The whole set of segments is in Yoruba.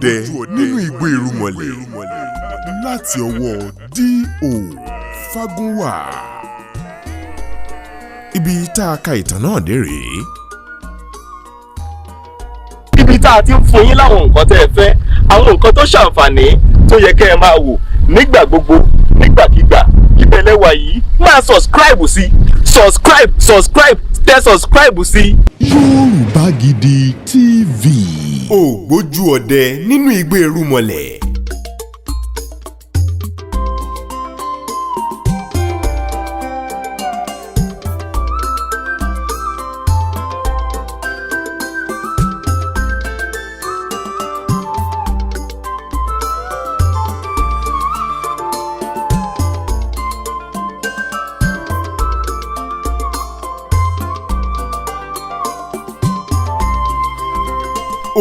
Ọdẹ nínú igbó irúnmọlẹ̀ láti ọwọ́ D.O. Fágúnwà. Ibi tá a ka ìtàn náà dé rèé. Ibi tá a ti ń fún yín láwọn nǹkan tẹ́ ẹ fẹ́, àwọn nǹkan tó ṣàǹfààní tó yẹ kẹ́ ẹ máa wò nígbà gbogbo, nígbàkigbà, ibẹ̀ lẹ wà yìí. Máa subscribe sí, subscribe, subscribe, tẹ subscribe sí. Yorùbá Gidi TV. Ògbójú ọdẹ nínú igbó irúnmọlẹ̀.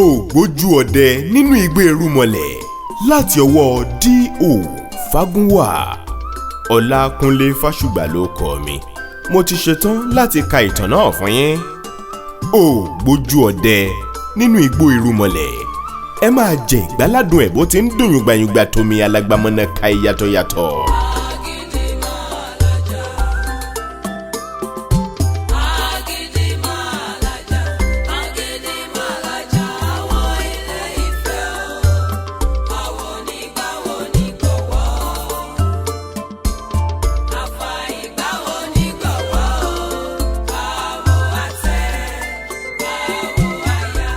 Ògbójú ọdẹ nínú igbó irúnmọlẹ̀ láti ọwọ́ D.O. Fágúnwà. Ọlákúnlé Fásùgbà ló kọ mi. Mo ti ṣetán láti ka ìtàn náà fún yín. Ògbójú ọdẹ nínú igbó irúnmọlẹ̀, ẹ máa jẹ ìgbáládùn ẹ̀ bó ti ń dùn yùngbàyùngbà tómi alágbàmọ́nà ka yàtọ̀yàtọ̀. Agídí máa làjà. Agídí máa làjà. Agídí máa làjà. Àwọn ilé Ifẹ̀ o. Àwọn onígbàwọ̀ onígbọ̀wọ́. Àfà ìgbàwọ̀ onígbọ̀wọ́ o. Àwọ̀ àtẹ. Àwọ̀ àyà.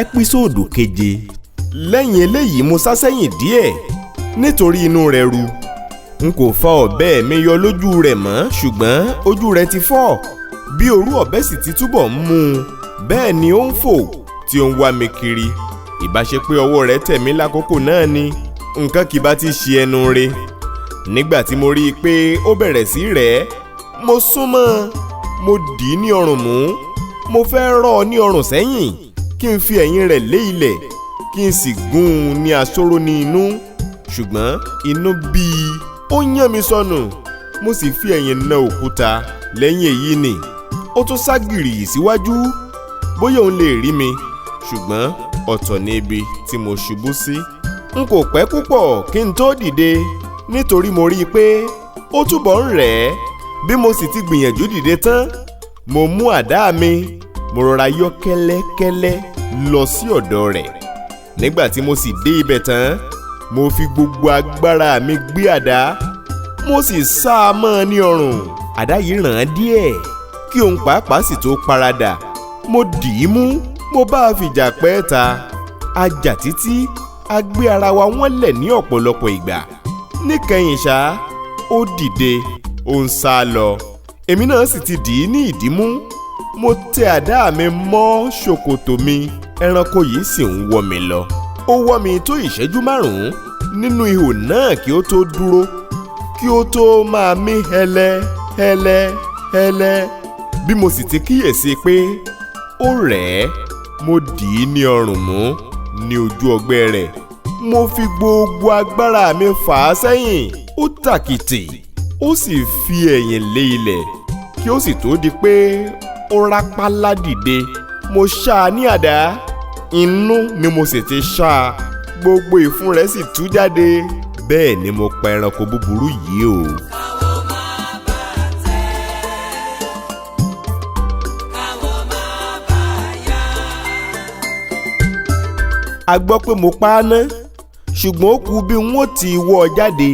Ẹ́písòdù keje. Lẹ́yìn eléyìí, mo sá sẹ́yìn díẹ̀ nítorí inú rẹ̀ ru. N kò fa ọ̀bẹ mi yọ lójú rẹ̀ mọ́, ṣùgbọ́n ojú rẹ̀ ti fọ́. Bí orú ọ̀bẹ sì ti túbọ̀ ń mú un, bẹ́ẹ̀ ni ó ń fò tí ó ń wá mi kiri. Ìbá ṣe pé ọwọ́ rẹ̀ tẹ̀ mí lákòókò náà ni, nǹkan kì bá ti ṣe ẹnu re. Nígbà tí mo rí i pé ó bẹ̀rẹ̀ sí rẹ̀ ẹ́, mo súnmọ́ ọn, mo dì í ní ọrùn mú. Mo fẹ́ rọ́ ọ ní ọrùn sẹ́yìn, kí n fi ẹ̀yìn rẹ̀ lé ilẹ̀, kí n sì gún un ní aṣóró ní inú, ṣùgbọ́n inú bí i, ó yán mi sọnù, mo sì fi ẹ̀yìn na òkúta. Lẹ́yìn èyí ni ó tún sá gìrì síwájú, bóyá òun lè rí mi, ṣùgbọ́n ọ̀tọ̀ ní ibi tí mo ṣubú sí. N kò pẹ́ púpọ̀ kí n tó dìde, nítorí mo rí i pé ó túbọ̀ ń rẹ̀ ẹ́. Bí mo sì ti gbìyànjú dìde tán, mo mú àdá mi, mo rọra yọ kẹ́lẹ́kẹ́lẹ́ lọ sí ọ̀dọ̀ rẹ̀. Nígbà tí mo sì dé ibẹ̀ tán, mo fi gbogbo agbára mi gbé àdá, mo sì sá a mọ́ ọ ní ọrùn. Àdá yìí ràn án díẹ̀ kí òun pàápàá sì tó paradà. Mo dì í mú, mo bá a fìjà pẹ́ ta. A jà títí, a gbé ara wa wọ́n lẹ̀ ní ọ̀pọ̀lọpọ̀ ìgbà. Níkẹyìn ṣá, ó dìde, ó ń sá lọ. Èmi náà sì ti dì í ní ìdímú. Mo tẹ àdá mi mọ́ ṣòkòtò mi. Ẹranko yìí sì ń wọ́ mi lọ. Ó wọ́ mi tó ìṣẹ́jú 5 nínú ihò náà kí ó tó dúró, kí ó tó máa mí hẹlẹ hẹlẹ hẹlẹ. Bí mo sì ti kíyèsí pé ó rẹ̀ ẹ́, mo dì í ní ọrùn mú ní ojú ọgbẹ́ rẹ̀. Mo fi gbogbo agbára mi fà á sẹ́yìn. Ó tàkìtì, ó sì fi ẹ̀yìn lé ilẹ̀. Kí ó sì tó di pé ó rápálá dìde, mo ṣá a ní àdá. Inú ni mo sì ti ṣá a, gbogbo ìfun rẹ̀ sì tú jáde. Bẹ́ẹ̀ ni mo pa ẹranko búburú yìí o. Káwọ́ máa bá tẹ̀. Káwọ́ máa bá yá. A gbọ́ pé mo pa á ná, ṣùgbọ́n ó kù bí n ó ti wọ́ ọ jáde.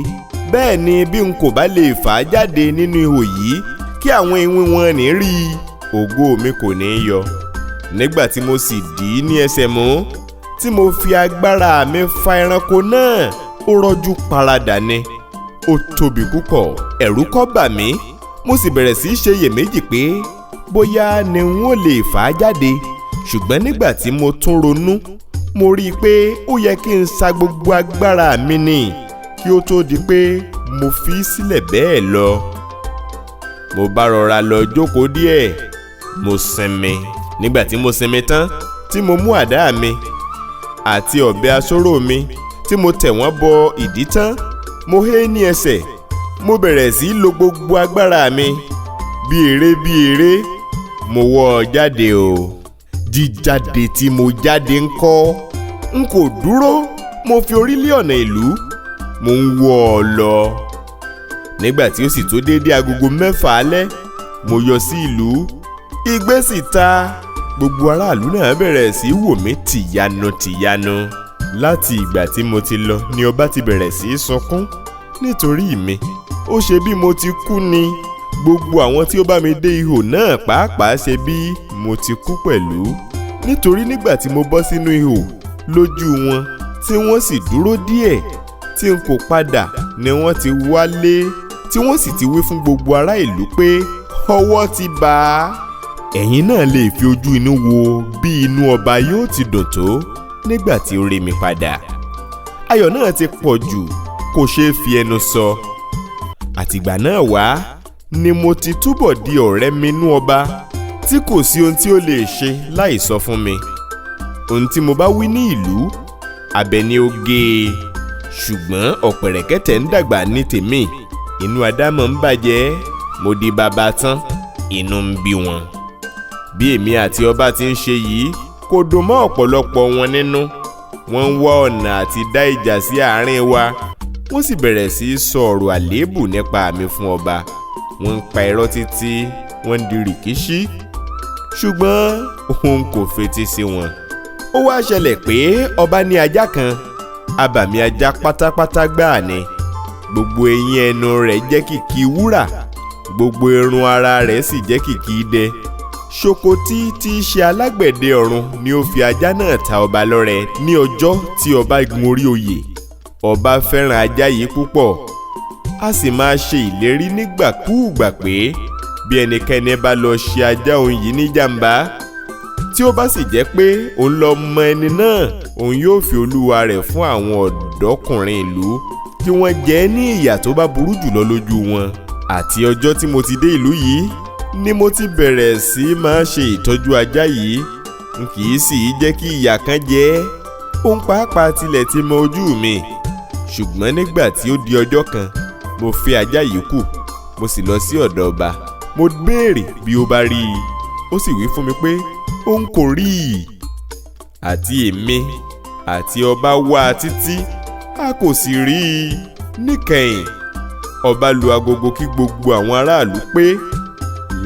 Bẹ́ẹ̀ ni bí n kò bá lè fà á jáde nínú ihò yìí kí àwọn iwin wọn ní rí i, ògo mi kò ní í yọ. Nígbà tí mo sì dì í ní ẹsẹ̀ mú, tí mo fi agbára mi fa ẹranko náà, ó rọ́jú paradà ni. Ó tóbi púpọ̀, ẹ̀rù kọ́ bà mí. Mo sì bẹ̀rẹ̀ sí í ṣe iyèméjì pé bóyá ni n ó lè fà á jáde. Ṣùgbọ́n nígbà tí mo tún ronú, mo rí i pé ó yẹ kí n sa gbogbo agbára mi ni kí ó tó di pé mo fi í sílẹ̀ bẹ́ẹ̀ lọ. Mo bá rọra lọ jókòó díẹ̀, mo sinmi. Nígbà tí mo sinmi tán, tí mo mú àdá mi àti ọ̀bẹ aṣọ́rò mi, tí mo tẹ̀ wọ́n bọ ìdí tán, mo hé ní ẹsẹ̀, mo bẹ̀rẹ̀ sí í lo gbogbo agbára mi. Bí eré bí eré, mo wọ́ ọ jáde o. Jíjáde tí mo jáde ń kọ́, N kò dúró, mo fi orí lé ọ̀nà ìlú, mo ń wọ́ ọ lọ. Nígbà tí ó sì tó déédéé agogo 6 alẹ́, mo yọ sí ìlú, igbe sì ta. Gbogbo aráàlú náà bẹ̀rẹ̀ sí í wò mí tìyanu tìyanu. Láti ìgbà tí mo ti lọ ni ọba ti bẹ̀rẹ̀ sí í sunkún nítorí mi. Ó ṣe bí mo ti kú ni. Gbogbo àwọn tí ó bá mi dé ihò náà pàápàá ṣe bí mo ti kú pẹ̀lú, nítorí nígbà tí mo bọ́ sínú ihò lójú wọn tí wọ́n sì dúró díẹ̀ tí n kò padà ni wọ́n ti wálé, tí wọ́n sì ti wí fún gbogbo ará ìlú pé ọwọ́ ti bà á. Ẹ̀yin náà lè fi ojú inú wo bí inú ọba yóò ti dùn tó nígbà tí ó rí mi padà. Ayọ̀ náà ti pọ̀ jù, kò ṣeé fi ẹnu sọ. Àtìgbà náà wá ni mo ti túbọ̀ di ọ̀rẹ́ mi nú ọba, tí kò sí ohun tí ó lè ṣe láì sọ fún mi. Ohun tí mo bá wí ní ìlú, abẹ ni ó gé e. Ṣùgbọ́n ọ̀pẹ̀rẹ̀kẹ̀tẹ̀ ń dàgbà ní tèmi, inú Adámọ̀ ń bàjẹ́, mo di bàbá tán, inú ń bí wọn. Bí èmi àti ọba ti ń ṣe yìí kò dùn mọ́ ọ̀pọ̀lọpọ̀ wọn nínú. Wọ́n ń wá ọ̀nà àti dá ìjà sí àárín wa, wọ́n sì bẹ̀rẹ̀ sí í sọ ọ̀rọ̀ àléébù nípa mi fún ọba. Wọ́n ń pa irọ́ títí wọ́n ń di rìkíṣí, ṣùgbọ́n òun kò fetí sí wọn. Ó wá ṣẹlẹ̀ pé ọba ní ajá kan, abàmì ajá pátápátá gbáà ni. Gbogbo eyín ẹnu rẹ̀ jẹ́ kìkì wúrà, gbogbo irun ara rẹ̀ sì jẹ́ kìkì idẹ. Ṣokotí tí í ṣe alágbẹ̀dẹ ọ̀run ni ó fi ajá náà ta ọba lọ́rẹ ní ọjọ́ tí ọba gun orí oyè. Ọba fẹ́ràn ajá yìí púpọ̀, a sì máa ṣe ìlérí nígbàkúùgbà pé bí ẹnikẹ́ni bá lọ ṣe ajá òun yìí ní jàǹbá, tí ó bá sì jẹ́ pé òun lọ mọ ẹni náà, òun yóò fi olúwa rẹ̀ fún àwọn ọ̀dọ́kùnrin ìlú kí wọ́n jẹ ẹ́ ní ìyà tó bá burú jùlọ lójú wọn. Àti ọjọ́ tí mo ti dé ìlú yìí ni mo ti bẹ̀rẹ̀ sí máa ṣe ìtọ́jú ajá yìí. N kì í sì í jẹ́ kí ìyà kan jẹ ẹ́. Òun pàápàá tilẹ̀ ti mọ ojú mi. Ṣùgbọ́n nígbà tí ó di ọjọ́ kan, mo fi ajá yìí kù, mo sì lọ sí ọ̀dọ̀ ọba. Mo béèrè bí ó bá rí i, ó sì wí fún mi pé òun kò rí i. Àti èmi àti ọba wá a títí, a kò sì rí i. Níkẹyìn, ọba lu agogo kí gbogbo àwọn aráàlú pé.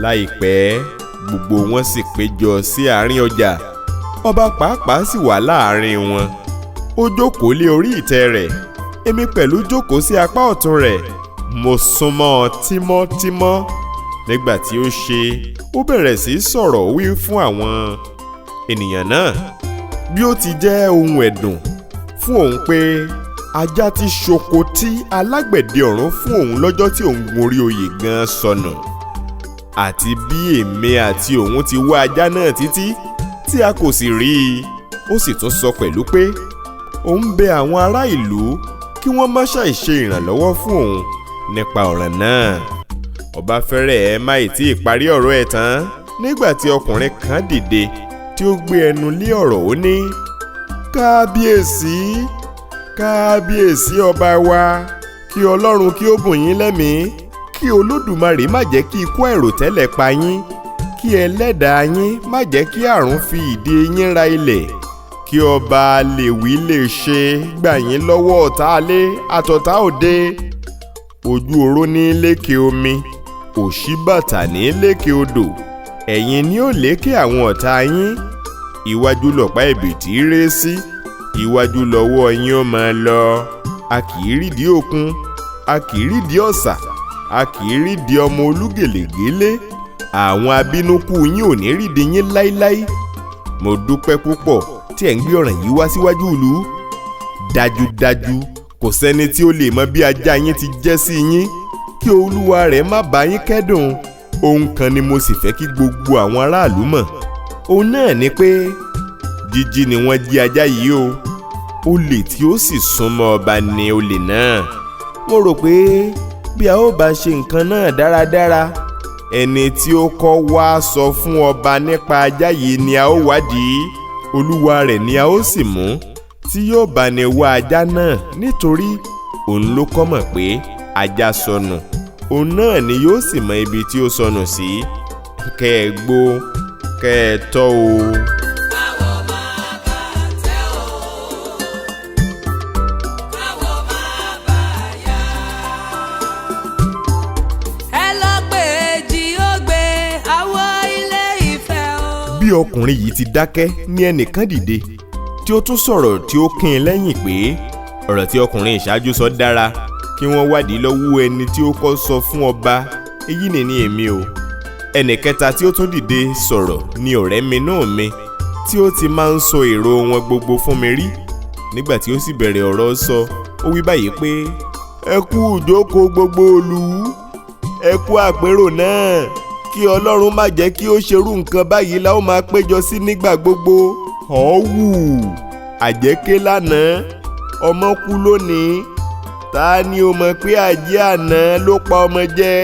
Láìpẹ́, gbogbo wọn sì péjọ sí àárín ọjà. Ọba pàápàá sì wà láàárín wọn. Ó jókòó lé orí ìtẹ́ rẹ̀, èmi pẹ̀lú jókòó sí apá ọ̀tún rẹ̀. Mo súnmọ́ ọ tímọ́tímọ́. Nígbà tí ó ṣe, ó bẹ̀rẹ̀ sí í sọ̀rọ̀ wí fún àwọn ènìyàn náà bí ó ti jẹ́ ohun ẹ̀dùn fún òun pé ajá tí Ṣokotí alágbẹ̀dẹ ọ̀run fún òun lọ́jọ́ tí òun gun orí oyè gan sọnù, àti bí èmi àti òun ti wá ajá náà títí tí a kò sì rí i. Ó sì tún sọ pẹ̀lú pé òun bẹ àwọn ará ìlú kí wọ́n má ṣàì ṣe ìrànlọ́wọ́ fún òun nípa ọ̀ràn náà. Ọba fẹ́rẹ̀ ẹ́ má ì tí ì parí ọ̀rọ̀ ẹ̀ tán nígbà tí ọkùnrin kan dìde tí ó gbé ẹnu lé ọ̀rọ̀. Ó ní, kábíyèsí, kábíyèsí ọba wa, kí ọlọ́run kí ó bùn yín lẹ́mìí, kí olódùmarè má jẹ́ kí ikú àìròtẹ́lẹ̀ pa yín, kí ẹlẹ́dàá yín má jẹ́ kí àrùn fi ìdí yín ra ilẹ̀, kí ọba lèwí lè ṣe gbà yín lọ́wọ́ ọ̀tá alé àtọ̀tá òde. Ojú oró ní lékè omi, òṣíbàtà ní lékè odò, ẹ̀yin ni ó lékè àwọn ọ̀tá yín. Iwájú lọ̀pá ẹ̀bìtì ré sí, iwájú lọ́wọ́ yín ó máa lọ. A kì í rídìí òkun, a kì í rídìí ọ̀sà, a kì í rídìí ọmọ olúgèlègélé. Àwọn abínúkú yín ò ní rídìí yín láíláí. Mo dúpẹ́ púpọ̀ tí ẹ̀ ń gbé ọ̀ràn yìí wá síwájú ìlú. Dájúdájú kò sẹ́ni tí ó lè mọ bí ajá yín ti jẹ́ sí yín, kí olúwa rẹ̀ má bá yín kẹ́dùn. Ohun kan ni mo sì fẹ́ kí gbogbo àwọn aráàlú mọ̀, òun náà ni pé jíjí ni wọ́n jí ajá yìí o. Olè tí ó sì súnmọ́ ọba ni olè náà. Mo rò pé bí a ó bá ṣe nǹkan náà dáradára, ẹni tí ó kọ́ wá sọ fún ọba nípa ajá yìí ni a ó wádìí, olúwa rẹ̀ ni a ó sì mú tí yóò bá ní wá ajá náà, nítorí òun ló kọ́ mọ̀ pé ajá sọnù, òun náà ni yóò sì mọ ibi tí ó sọnù sí. Kẹ́ ẹ gbó, kẹ́ ẹ tọ́ o. Káwọ̀ má bà tẹ́ o, Ọkùnrin yìí ti dákẹ́ ní ẹnìkan dìde tí ó tún sọ̀rọ̀ tí ó kín in lẹ́yìn pé ọ̀rọ̀ tí ọkùnrin ìṣáájú sọ dára, kí wọ́n wádìí lọ́wọ́ ẹni tí ó kọ́ sọ fún ọba. Èyí ni ní èmi o. Ẹnì kẹta tí ó tún dìde sọ̀rọ̀ ni ọ̀rẹ́ mi náà mi tí ó ti máa ń sọ èrò wọn gbogbo fún mi rí. Nígbà tí ó sì bẹ̀rẹ̀ ọ̀rọ̀ sọ, ó wí báyìí pé ẹ kú ìjókòó gbogbo ìlú, ẹ kú àpérò náà. Kí Ọlọ́run má jẹ́ kí ó ṣerú nǹkan báyìí la ó máa péjọ sí nígbà gbogbo. Ọ̀wù àjẹké lánàá, ọmọ kú lónìí. Ta ni ó mọ̀ pé àjẹ́ àná ló pa ọmọ jẹ?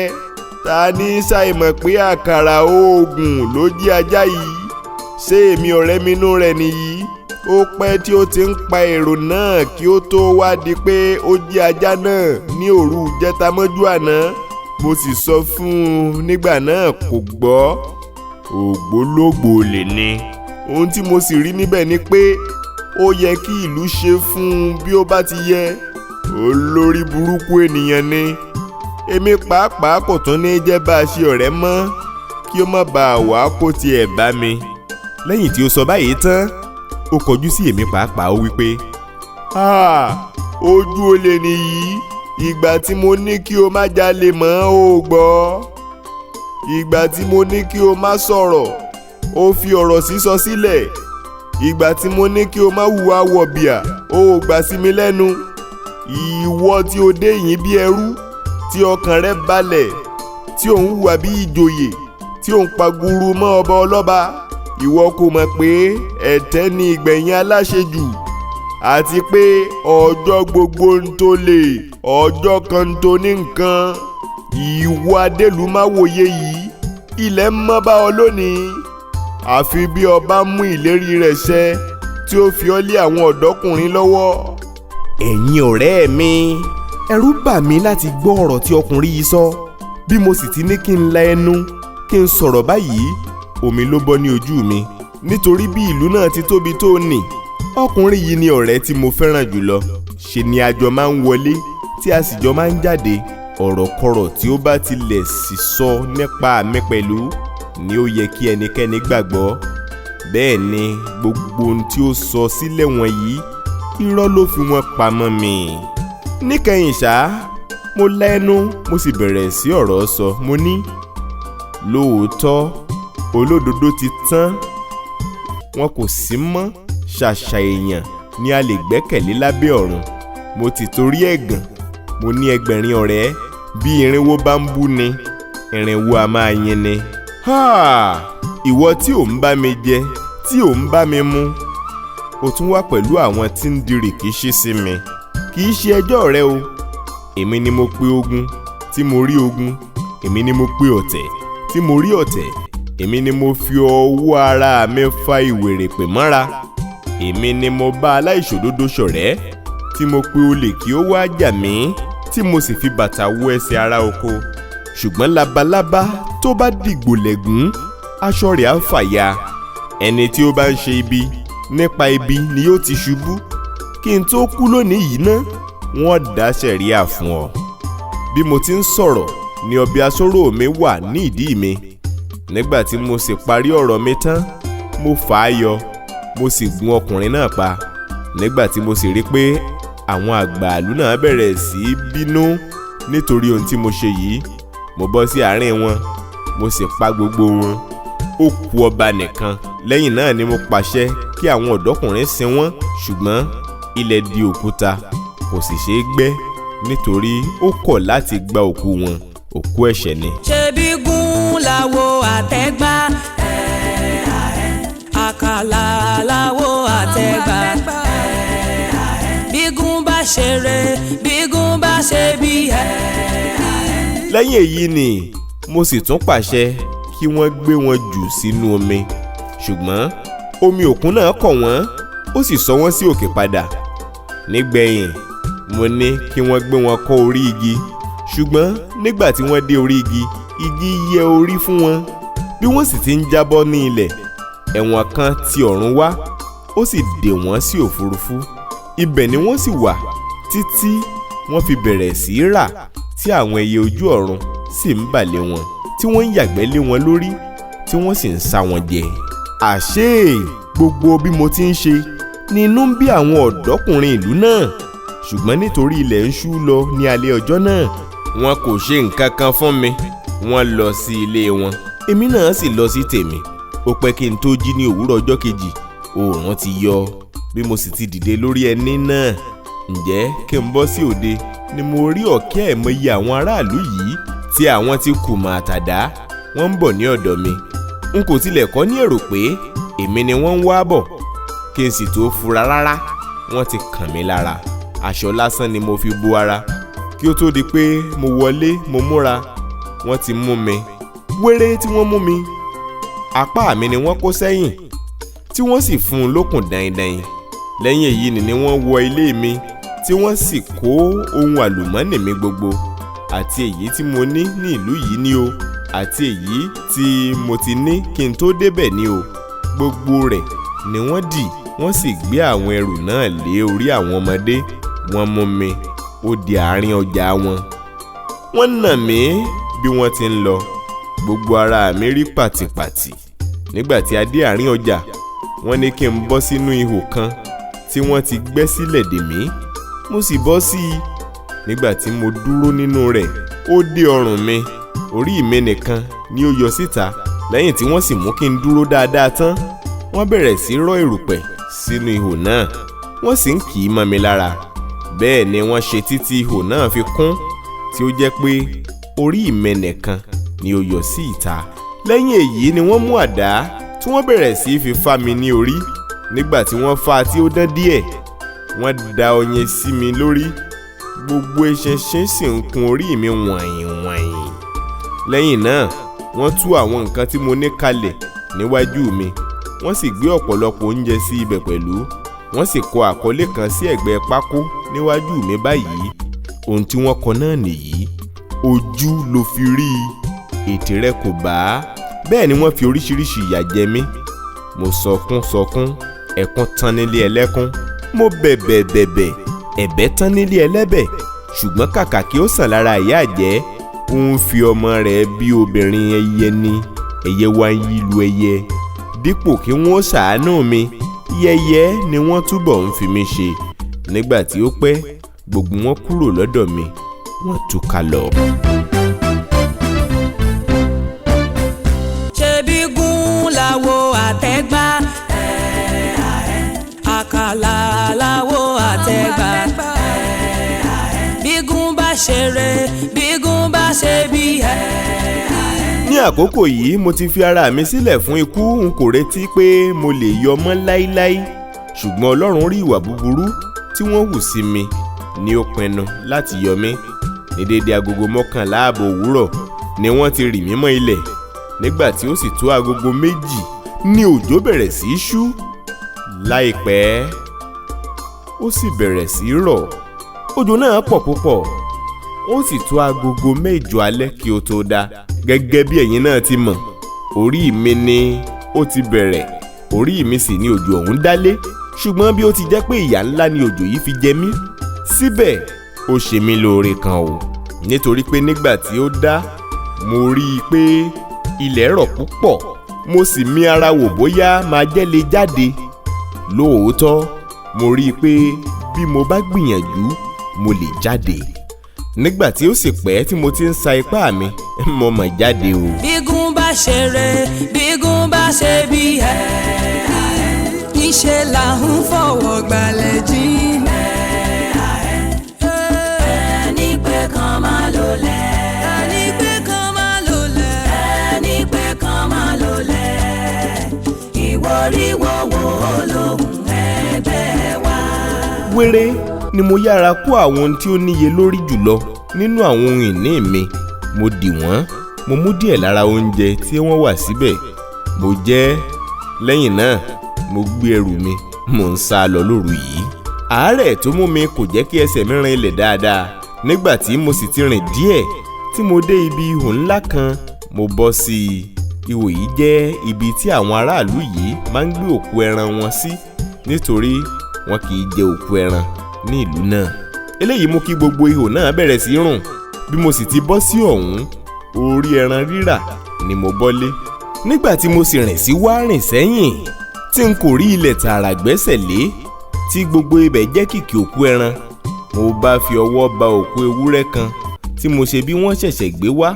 Ta ní ṣàìmọ̀ pé àkàrà oògùn ló jí ajá yìí? Ṣé èmi ọ̀rẹ́ mi inú rẹ̀ nìyí? Ó pẹ́ tí ó ti ń pa èrò náà kí ó tó wá di pé ó jí ajá náà ní òru ìjẹta mọ́jú àná. Mo sì sọ fún un nígbà náà, kò gbọ́. Ògbólógbòó olè ni. Ohun tí mo sì rí níbẹ̀ ni pé ó yẹ kí ìlú ṣe fún un bí ó bá ti yẹ. Olórí burúkú ènìyàn ni. Èmi pàápàá kò tún ní jẹ́ bá a ṣe ọ̀rẹ́ mọ́, kí ó má bàa wá kó tiẹ̀ bá mi. Lẹ́yìn tí ó sọ báyìí tán, ó kọjú sí èmi pàápàá, ó wí pé ojú olè nìyí. Ìgbà tí mo ní kí o má jalè mọ́, o gbọ́. Ìgbà tí mo ní kí o má sọ̀rọ̀, o fi ọ̀rọ̀ sísọ sílẹ̀. Ìgbà tí mo ní kí o má hùwà wọ̀bìà, o ò gbà sí mi lẹ́nu. Ìwọ tí o dé yìí bí ẹrú, tí ọkàn rẹ balẹ̀, tí ò ń hùwà bí ìjòyè, tí ò ń paguru mọ́ ọba ọlọ́ba, ìwọ kò mọ̀ pé ẹ̀tẹ́ ni ìgbẹ̀yìn aláṣejù, àti pé ọjọ́ gbogbo ń tó lè, ọjọ́ kan ń tó ní nǹkan. Ìwọ adélùmáwòye yìí, ilẹ̀ ń mọ́ bá ọ lónìí. Àfi bí ọba mú ìlérí rẹ̀ ṣẹ tí ó fi ọ́ lé àwọn ọ̀dọ́kùnrin lọ́wọ́. Ẹ̀yin ọ̀rẹ́ mi, ẹ̀rù bà mí láti gbọ́ ọ̀rọ̀ tí ọkùnrin yìí sọ. Bí mo sì ti ní kí n la ẹnu kí n sọ̀rọ̀ báyìí, omi ló bọ́ ní ojú mi, nítorí bí ìlú náà ti tóbi tó nì, ọkùnrin yìí ni ọ̀rẹ́ tí mo fẹ́ràn jùlọ. Ṣe ni a jọ máa ń wọlé tí a sì jọ máa ń jáde. Ọ̀rọ̀kọ̀rọ̀ tí ó bá tilẹ̀ sì sọ nípa mi pẹ̀lú ni ó yẹ kí ẹnikẹ́ni gbàgbọ́. Bẹ́ẹ̀ ni gbogbo ohun tí ó sọ sílẹ̀ wọ̀nyí, irọ́ ló fi wọ́n pamọ́ mi. Níkẹyìn ṣá, mo lẹ́nu, mo sì bẹ̀rẹ̀ sí ọ̀rọ̀ sọ. Mo ní lóòótọ́ olódodo ti tán, wọn kò sí mọ́. Ṣàṣà èèyàn ni a lè gbẹ́kẹ̀lé lábẹ́ ọ̀run. Mo ti torí ẹ̀gàn, mo ní 20 ọ̀rẹ́. Bí 400 bá ń bú ni, 400 a máa yin ni. Ìwọ tí ò ń bá mi jẹ, tí ò ń bá mi mu, o tún wá pẹ̀lú àwọn tí ń di rìkíṣí sí mi. Kì í ṣe ẹjọ́ rẹ o. Èmi ni mo pe ogun tí mo rí ogun, èmi ni mo pe ọ̀tẹ̀ tí mo rí ọ̀tẹ̀, èmi ni mo fi ọwọ́ ara mi fa ìwèrèpè mọ́ra, èmi ni mo bá aláìṣòdodo ṣọ̀rẹ́, tí mo pe olè kí ó wá jà mí, tí mo sì fi bàtà wọ ẹsẹ̀ ará oko. Ṣùgbọ́n labalábá tó bá dìgbò lẹ̀gún, aṣọ rẹ̀ á fàya. Ẹni tí ó bá ń ṣe ibi, nípa ibi ni yóò ti ṣubú. Kí n tó kú lónìí yìí ná, wọ́n dá sẹ̀ríà fún ọ. Bí mo ti ń sọ̀rọ̀ ni ọbẹ̀ asóró mi wà ní ìdí mi. Nígbà tí mo sì parí ọ̀rọ̀ mi tán, mo fà á yọ, mo sì gún ọkùnrin náà pa. Nígbà tí mo sì rí pé àwọn àgbàlú náà bẹ̀rẹ̀ sí í bínú nítorí ohun tí mo ṣe yìí, mo bọ́ sí àárín wọn, mo sì pa gbogbo wọn. Ó kù ọba nìkan. Lẹ́yìn náà ni mo pàṣẹ kí àwọn ọ̀dọ́kùnrin sin wọ́n, ṣùgbọ́n ilẹ̀ di òkúta, kò sì ṣeé gbẹ́, nítorí ó kọ̀ láti gba òkú wọn. Òkú ẹ̀ṣẹ̀ ni. Ṣebí gún láwo àtẹ́gbá, àkàlà láwo àtẹ́gbá. Bígún bá ṣeré, bígún bá ṣe bí. Lẹ́yìn èyí ni mo sì tún pàṣẹ kí wọ́n gbé wọn jù sínú omi, ṣùgbọ́n omi òkun náà kọ̀ wọ́n, ó sì sọ wọ́n sí òkè padà. Nígbẹ̀yìn mo ní kí wọ́n gbé wọn kọ́ orí igi, ṣùgbọ́n nígbà tí wọ́n dé orí igi, igi yẹ́ orí fún wọn. Bí wọ́n sì ti ń jábọ́ ní ilẹ̀, ẹ̀wọ̀n kan ti ọ̀run wá, ó sì dè wọ́n sí òfurufú. Ibẹ̀ ni wọ́n sì wà títí wọ́n fi bẹ̀rẹ̀ sí í rà, tí àwọn ẹyẹ ojú ọ̀run sì ń bà lé wọn, tí wọ́n ń yàgbẹ́ lé wọn lórí, tí wọ́n sì ń sá wọn jẹ. Àṣé gbogbo bí mo ti ń ṣe ni inú ń bí àwọn ọ̀dọ́kùnrin ìlú náà, ṣùgbọ́n nítorí ilẹ̀ ń ṣú lọ ní alẹ́ ọjọ́ náà, wọn kò ṣe nǹkan kan fún mi. Wọ́n lọ sí ilé wọn, èmi náà sì lọ sí tèmi. Ó pẹ́ kí n tó jí ní òwúrọ̀ ọjọ́ kejì. Oòrùn ti yọ. Bí mo sì ti dìde lórí ẹní náà, ǹjẹ́ kí n bọ́ sí òde, ni mo rí ọ̀kẹ́ àìmọye àwọn aráàlú yìí tí àwọn ti kùmọ̀ àtàdá, wọ́n ń bọ̀ ní ọ̀dọ̀ mi. N kò tilẹ̀ kọ́ ní èrò pé èmi ni wọ́n ń wá bọ̀. Kí n sì tó fura rárá, wọ́n ti kàn mí lára. Aṣọ lásán ni mo fi bo ara. Kí ó tó di pé mo wọlé, mo múra, wọ́n ti mú mi. Wéré tí wọ́n mú mi, apá mi ni wọ́n kó sẹ́yìn, tí wọ́n sì fún un lókùn daindain. Lẹ́yìn èyí ni wọ́n wọ ilé mi, tí wọ́n sì kó ohun àlùmọ́nì mi gbogbo, àti èyí tí mo ní ní ìlú yìí ni o, àti èyí tí mo ti ní kí n tó débẹ̀ ni o. Gbogbo rẹ̀ ni wọ́n dì, wọ́n sì gbé àwọn ẹrù náà lé orí àwọn ọmọdé. Wọ́n mú mi ó di àárín ọjà wọn. Wọ́n nà mí bí wọ́n ti ń lọ. Gbogbo ara mi rí pàtìpàtì. Nígbà tí a dé àárín ọjà, wọ́n ní kí n bọ́ sínú ihò kan tí wọ́n ti gbẹ́ sílẹ̀ dè mí. Mo sì bọ́ sí i. Nígbà tí mo dúró nínú rẹ̀, ó dé ọrùn mi. Orí mi nìkan ni ó yọ síta. Lẹ́yìn tí wọ́n sì mú kí n dúró dáadáa tán, wọ́n bẹ̀rẹ̀ sí rọ́ erùpẹ̀ sínú ihò náà, wọ́n sì ń kì í mọ́ mi lára. Bẹ́ẹ̀ ni wọ́n ṣe títí ihò náà fi kún, tí ó jẹ́ pé orí mi nìkan ni ó yọ sí ìta. Lẹ́yìn èyí ni wọ́n mú àdá tí wọ́n bẹ̀rẹ̀ sí fi fá mi ní orí. Nígbà tí wọ́n fá tí ó dán díẹ̀, wọ́n da oyin sí mi lórí. Gbogbo eṣinṣin sì ń kun orí mi wọ̀nyìn wọ̀nyìn. Lẹ́yìn náà, wọ́n tú àwọn nǹkan tí mo ní kalẹ̀ níwájú mi. Wọ́n sì gbé ọ̀pọ̀lọpọ̀ oúnjẹ sí ibẹ̀ pẹ̀lú. Wọ́n sì kọ àkọlé kan sí ẹ̀gbẹ́ pákó níwájú mi báyìí. Ohun tí wọ́n kọ náà nìyí: ojú ló fi rí i, ètè rẹ kò bá. Bẹ́ẹ̀ ni wọ́n fi oríṣiríṣi ìyà jẹ mí. Mo sọkún sọkún, ẹkún tán nílé ẹlẹ́kún. Mo bẹ̀bẹ̀ bẹ̀bẹ̀, ẹ̀bẹ̀ tán nílé ẹlẹ́bẹ̀. Ṣùgbọ́n kàkà kí ó sàn lára ìyá àjẹ́, ó ń fi ọmọ rẹ̀ bí obìnrin ẹyẹ ni. Ẹyẹ wá ń yí lu ẹyẹ. Dípò kí wọ́n ṣàánú mi, yẹ̀yẹ́ ni wọ́n túbọ̀ ń fi mí ṣe. Nígbà tí ó pẹ́, gbogbo wọn kúrò lọ́dọ̀ mi, wọ́n túká lọ. Ṣebí gún láwo àtẹ́gbá, àkàlà láwo àtẹ́gbá. Bígún bá ṣeré, bígún bá ṣe bí. Ní àkókò yìí, mo ti fi ara mi sílẹ̀ fún ikú. N kò retí pé mo lè yọ mọ́ láíláí, ṣùgbọ́n Ọlọ́run rí ìwà búburú tí wọ́n hù sí mi, ní ó pinnu láti yọ mí. Ní déédéé 11:30 òwúrọ̀ ni wọ́n ti rì mí mọ́ ilẹ̀. Nígbà tí ó sì tó 2:00 ni òjò bẹ̀rẹ̀ sí í ṣú. Láìpẹ́, ó sì bẹ̀rẹ̀ sí í rọ̀. Òjò náà pọ̀ púpọ̀. Ó sì tó 8:00 alẹ́ kí ó tó dá. Gẹ́gẹ́ bí ẹ̀yin náà ti mọ̀, orí mi ni ó ti bẹ̀rẹ̀, orí mi sì ni òjò ọ̀hún dálé. Ṣùgbọ́n bí ó ti jẹ́ pé ìyà ńlá ni òjò yìí fi jẹ mí, síbẹ̀ ó ṣe mí lóore kan o, nítorí pé nígbà tí ó dá, mo rí i pé ilẹ̀ rọ̀ púpọ̀. Mo sì mì ara wò bóyá máa jẹ́ lè jáde. Lóòótọ́, mo rí i pé bí mo bá gbìyànjú, mo lè jáde. Nígbà tí ó sì pẹ́ tí mo ti ń sa ipá mi, mo mọ̀ jáde o. Bígún bá ṣeré, bígún bá ṣe bí. Níṣẹ́ là ń fọwọ́ gbalẹ̀ jí. Ẹni pé kan máa lò lẹ̀. Ẹni pé kan máa lò lẹ̀. Ẹni pé kan máa lò lẹ̀. Ìwọ́ríwọ́ wo lòun ẹgbẹ́ wa. Wéré ni mo yára kó àwọn ohun tí ó níye lórí jùlọ nínú àwọn ohun ìní mi. Mo dì wọ́n, mo mú díẹ̀ lára oúnjẹ tí wọ́n wà síbẹ̀, mo jẹ. Lẹ́yìn náà, mo gbé ẹrù mi, mò ń sá lọ lóru yìí. Àárẹ̀ tó mú mi kò jẹ́ kí ẹsẹ̀ mi rin ilẹ̀ dáadáa. Nígbà tí mo sì ti rìn díẹ̀, tí mo dé ibi ihò ńlá kan, mo bọ́ sí i. Ihò yìí jẹ́ ibi tí àwọn aráàlú yìí máa ń gbé òkú ẹran wọn sí, nítorí wọn kì í jẹ òkú ẹran ní ìlú náà. Eléyìí mú kí gbogbo ihò náà bẹ̀rẹ̀ sí rùn. Bí mo sì ti bọ́ sí ọ̀hún, orí ẹran rírà ni mo bọ́lé. Nígbà tí mo sì rìn sí wá rìn sẹ́yìn tí n kò rí ilẹ̀ tààrà gbẹ́sẹ̀ lé, tí gbogbo ibẹ̀ jẹ́ kìkì òkú ẹran, mo bá fi ọwọ́ ba òkú ewúrẹ́ kan tí mo ṣe bí wọ́n ṣẹ̀ṣẹ̀ gbé wá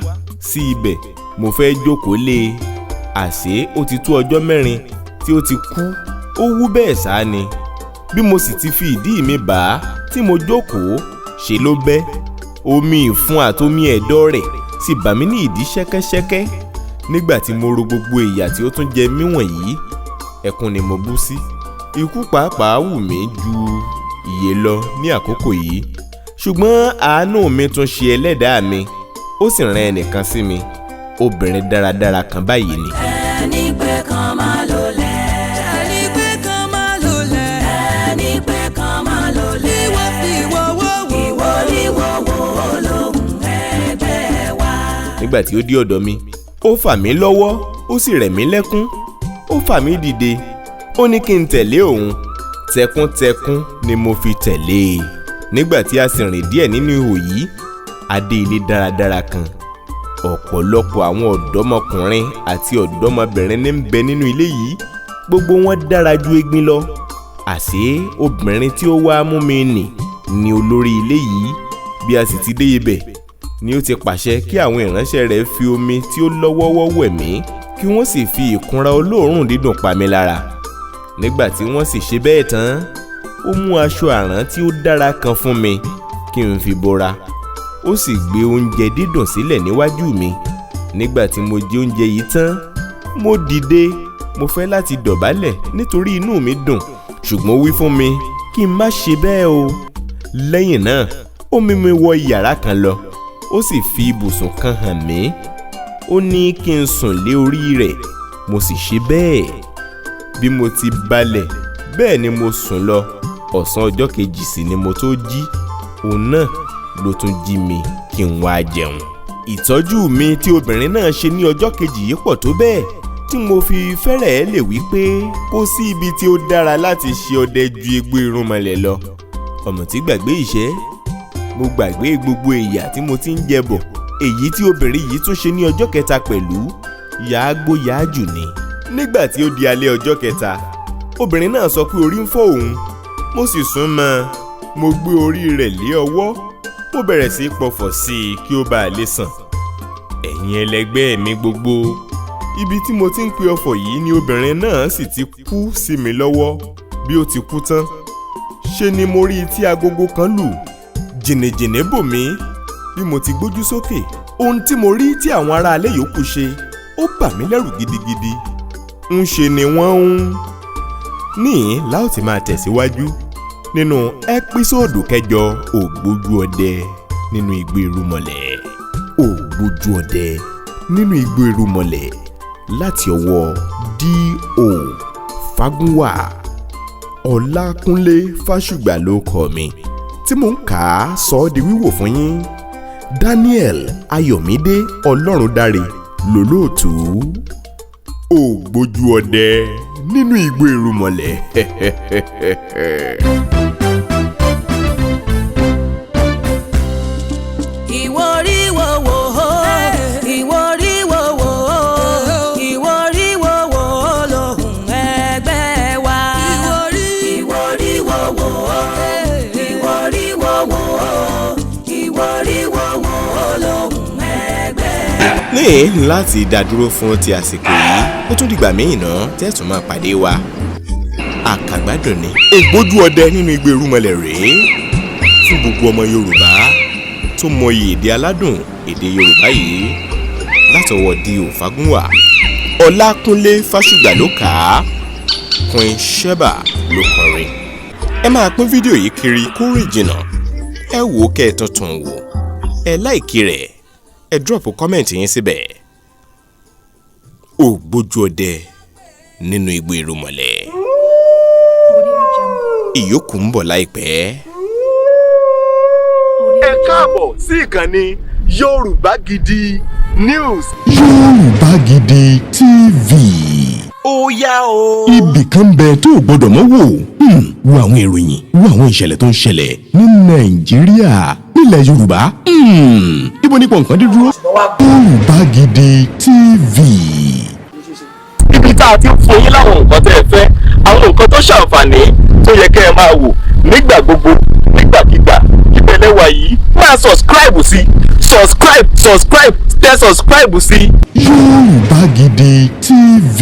sí ibẹ̀. Mo fẹ́ jókòó lé e, àṣé ó ti tó ọjọ́ 4 tí ó ti kú. Ó wú bẹ́ẹ̀ sá ni. Bí mo sì ti fi ìdí mi bà á tí mo jókòó, ṣe ló bẹ́. Omi ìfun àtomi ẹ̀dọ̀ rẹ̀ sì bà mí ní ìdí ṣẹ́kẹ́ṣẹ́kẹ́. Nígbà tí mo ro gbogbo ìyà tí ó tún jẹ mí wọ̀nyí, ẹkún ni mo bú sí. Ikú pàápàá wù mí ju ìyè lọ ní àkókò yìí, ṣùgbọ́n àánú mi tún ṣe ẹlẹ́dàá mi, ó sì rán ẹnìkan sí mi, obìnrin dáradára kan báyìí ni. Ẹni pé kan máa lò lẹ̀. Ẹni pé kan máa lò lẹ̀. Ẹni pé kan máa lò lẹ̀. Ìwọ fi ìwọ wò wò. Ìwọ rí wò wò lóhùn ẹgbẹ́ wa. Nígbà tí ó dé ọ̀dọ̀ mi, ó fà mí lọ́wọ́, ó sì rẹ̀ mí lẹ́kún. Ó fà mí dìde, ó ní kí n tẹ̀lé òun. Tẹkúntẹkún ni mo fi tẹ̀lé e. Nígbà tí a sì rìn díẹ̀ nínú ihò yìí, a dé ilé dáradára kan. Ọ̀pọ̀lọpọ̀ àwọn ọ̀dọ́mọkùnrin àti ọ̀dọ́mọbìnrin ní ń bẹ nínú ilé yìí. Gbogbo wọn dára ju egbin lọ. Àṣé obìnrin tí ó wá mú mi nì ni olórí ilé yìí. Bí a sì ti dé ibẹ̀ ni ó ti pàṣẹ kí àwọn ìránṣẹ́ rẹ̀ fi omi tí ó lọ́wọ́wọ́ wẹ̀ mí, kí wọ́n sì fi ìkunra olóòórùn dídùn pa mí lára. Nígbà tí wọ́n sì ṣe bẹ́ẹ̀ tán, ó mú aṣọ àrán tí ó dára kan fún mi kí n fi bora. Ó sì gbé oúnjẹ dídùn sílẹ̀ níwájú mi. Nígbà tí mo jẹ oúnjẹ yìí tán, mo dìde, mo fẹ́ láti dọ̀bálẹ̀ nítorí inú mi dùn, ṣùgbọ́n ó wí fún mi kí n má ṣe bẹ́ẹ̀ o. Lẹ́yìn náà, ó mú mi wọ yàrá kan lọ, ó sì fi ibùsùn kan hàn mí. Ó ní kí n sùn lé orí rẹ̀, mo sì ṣe bẹ́ẹ̀. Bí mo ti balẹ̀, bẹ́ẹ̀ ni mo sùn lọ. Ọ̀sán ọjọ́ kejì sì ni mo tó jí. Òun náà ló tún jí mi kí n wá jẹun. Ìtọ́jú mi tí obìnrin náà ṣe ní ọjọ́ kejì yìí pọ̀ tó bẹ́ẹ̀ tí mo fi fẹ́rẹ̀ẹ́ lè wí pé kò sí ibi tí ó dára láti ṣe ọdẹ ju igbó irúnmọlẹ̀ lọ. Ọ̀mùtí gbàgbé ìṣẹ́, mo gbàgbé gbogbo ìyà tí mo ti ń jẹ bọ̀. Èyí tí obìnrin yìí tún ṣe ní ọjọ́ kẹta pẹ̀lú yàágbó yàájù ni. Nígbà tí ó di alẹ́ ọjọ́ kẹta, obìnrin náà sọ pé orí ń fọ́ òun. Mo sì sún mọ́ ọn, mo gbé orí rẹ̀ lé ọwọ́, mo bẹ̀rẹ̀ sí í pọ̀fọ̀ sí i kí ó bàa lè sàn. Ẹ̀yin ẹlẹgbẹ́ mi gbogbo, ibi tí mo ti ń pe ọfọ̀ yìí ni obìnrin náà sì ti kú sí mi lọ́wọ́. Bí ó ti kú tán, ṣe ni mo rí i tí agogo kan lù. Jìnnìjìnnì bò mí. Bí mo ti gbójú sókè, ohun tí mo rí tí àwọn aráalé yòókù ṣe, ó bà mí lẹ́rù gidigidi. Ń ṣe ni wọ́n ń níhìn la ó ti máa tẹ̀síwájú nínú ẹ́písòdù kẹjọ Ògbójú Ọdẹ nínú Igbó Irúnmọlẹ̀. Ògbójú Ọdẹ nínú Igbó Irúnmọlẹ̀ láti ọwọ́ D.O. Fágúnwà. Ọlákúnlé Fásùgbà ló kọ mi tí mò ń kà á sọ ọ́ di wíwò fún yín. Daniel Ayọ̀mídé Ọlọ́rundáre lólóòtú. Ògbójú Ọdẹ nínú Igbó Irúnmọlẹ̀. Ìwọ rí wo wò ó, ìwọ rí wo wò ó, ìwọ rí wo wò ó lóhùn ẹgbẹ́ wa. Ìwọ rí wo wò ó, ìwọ rí wo wò ó, ìwọ rí wo wò ó lóhùn ẹgbẹ́ wa. Ní láti dádúró fún ti àsìkò yìí, ó tún dìgbà míì náà tẹ́tùn máa pàdé wa. Àkàgbádùn ni Ògbójú Ọdẹ nínú Igbó Irúnmọlẹ̀ rèé fún gbogbo ọmọ Yorùbá tó mọyì èdè aládùn èdè Yorùbá yìí látọwọ́ D.O. Fágúnwà. Ọlákúnlé Fásùgbà ló kà á, Queen Sheba ló kọrin. Ẹ máa pín fídíò yìí kiri kó rìn jìnnà. Ẹ wò ó kẹ́ ẹ tuntun wò, ẹ láìkí rẹ̀, ẹ dúrọ̀pù kọ́mẹ̀ntì yín síbẹ̀. Ògbójú Ọdẹ nínú Igbó Irúnmọlẹ̀. Ìyókù ń bọ̀ láìpẹ́. Ẹ káàbọ̀ sí ìkànnì Yorùbá Gidi News. Yorùbá Gidi TV. Ó yá o. Ibì kan bẹ tó o gbọdọ̀ mọ́ wò. Wo àwọn ìròyìn, wo àwọn ìṣẹ̀lẹ̀ tó ń ṣẹlẹ̀ ní Nàìjíríà, nílẹ̀ Yorùbá. Ibo nípò nǹkan dídúró. Yorùbá Gidi TV. tá a ti ń fún yín láwọn nǹkan tẹ́ ẹ fẹ́, àwọn nǹkan tó ṣàǹfààní tó yẹ kẹ́ ẹ máa wò nígbà gbogbo, nígbàkigbà. Ibẹ̀ lẹ wà yìí, máa subscribe sí, subscribe, subscribe, tẹ subscribe sí. Yorùbá Gidi TV.